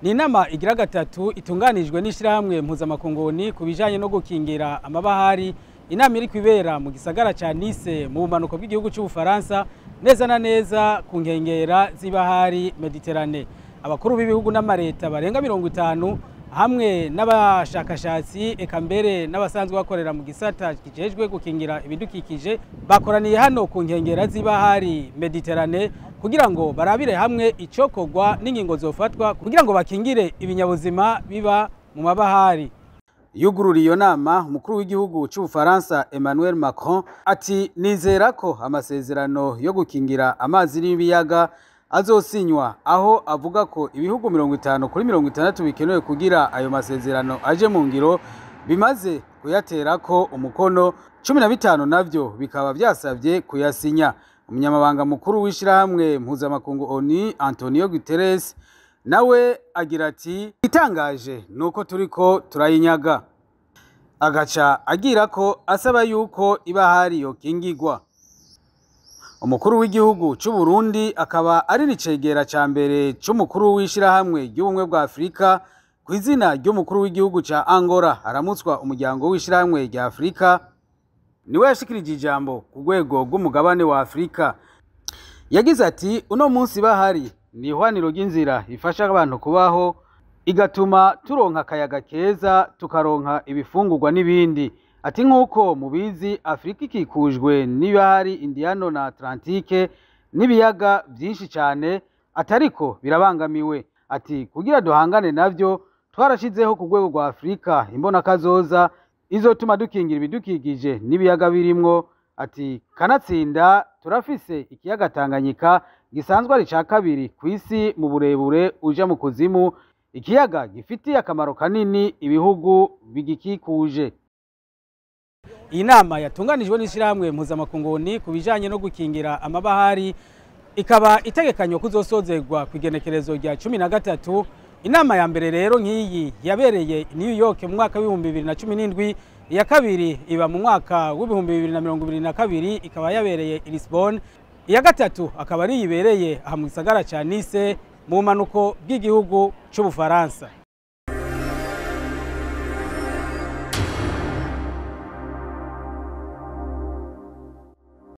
Ni inama igira gatatu itunganijwe n'ishirahamwe mpuzamakungu ku bijanye no gukingira amabahari. Inama iri kwibera mu gisagara ca Nice mu bumanuko bw'igihugu c'Ubufaransa, neza na neza ku nkengera z'ibahari Mediterane. Abakuru b'ibihugu n'amareta barenga 50 hamwe n'abashakashatsi, eka mbere n'abasanzwe bakorera mu gisata kijejwe gukingira ibidukikije, bakoraniye hano ku nkengera z'ibahari Mediterane kugira ngo barabire hamwe icokorwa n'ingingo zofatwa kugira ngo bakingire ibinyabuzima biba mu mabahari. Yugurura iyo nama, umukuru w'igihugu c'Ubufaransa Emmanuel Macron ati: "Nizera ko amasezerano yo gukingira amazi n'ibiyaga azosinywa", aho avuga ko ibihugu 50 kuri 60 bikenewe kugira ayo masezerano aje mu ngiro bimaze kuyaterako umukono, 15 navyo bikaba vyasavye kuyasinya. Umunyamabanga mukuru w'ishirahamwe mpuzamakungu ONU Antonio Guterres nawe agira ati: "Itangaje nuko turiko turayinyaga", agaca agira ko asaba yuko ibahari yokingigwa. Umukuru w'igihugu c'u Burundi akaba ari n'icegera ca mbere c'umukuru w'ishirahamwe ry'ubumwe bwa Afurika, ku izina ry'umukuru w'igihugu ca Angola aramutswa umuryango w'ishirahamwe rya Afurika, niwe yashikirije ijambo ku rwego rw'umugabane wa Afurika. Yagize ati: "Uno munsi bahari ni ihwaniro ry'inzira ifasha abantu kubaho, igatuma turonka akayaga keza, tukaronka ibifungurwa n'ibindi." Ati: "Nk'uko mubizi, Afurika ikikujwe n'ibahari Indiano na Atlantike n'ibiyaga byinshi cyane, atariko birabangamiwe." Ati: "Kugira duhangane navyo, twarashizeho ku rwego rwa Afurika imbonakazoza izotuma dukingira ibidukikije n'ibiyaga birimwo." Ati: "Kanatsinda turafise ikiyaga Tanganyika gisanzwe ari ca kabiri ku isi mu burebure uja mu kuzimu, ikiyaga gifitiye akamaro kanini ibihugu bigikikuje." Iyi nama yatunganijwe n'ishirahamwe mpuzamakungu ku bijanye no gukingira amabahari ikaba itegekanywa kuzosozerwa ku igenekerezo rya 13. Inama ya mbere rero nk'iyi yabereye i New York mu mwaka w'2017, iya kabiri iba mu mwaka w'2022, ikaba yabereye i Lisbon, iya gatatu akaba ari yibereye aha mu gisagara ca Nice mu bumanuko bw'igihugu c'Ubufaransa.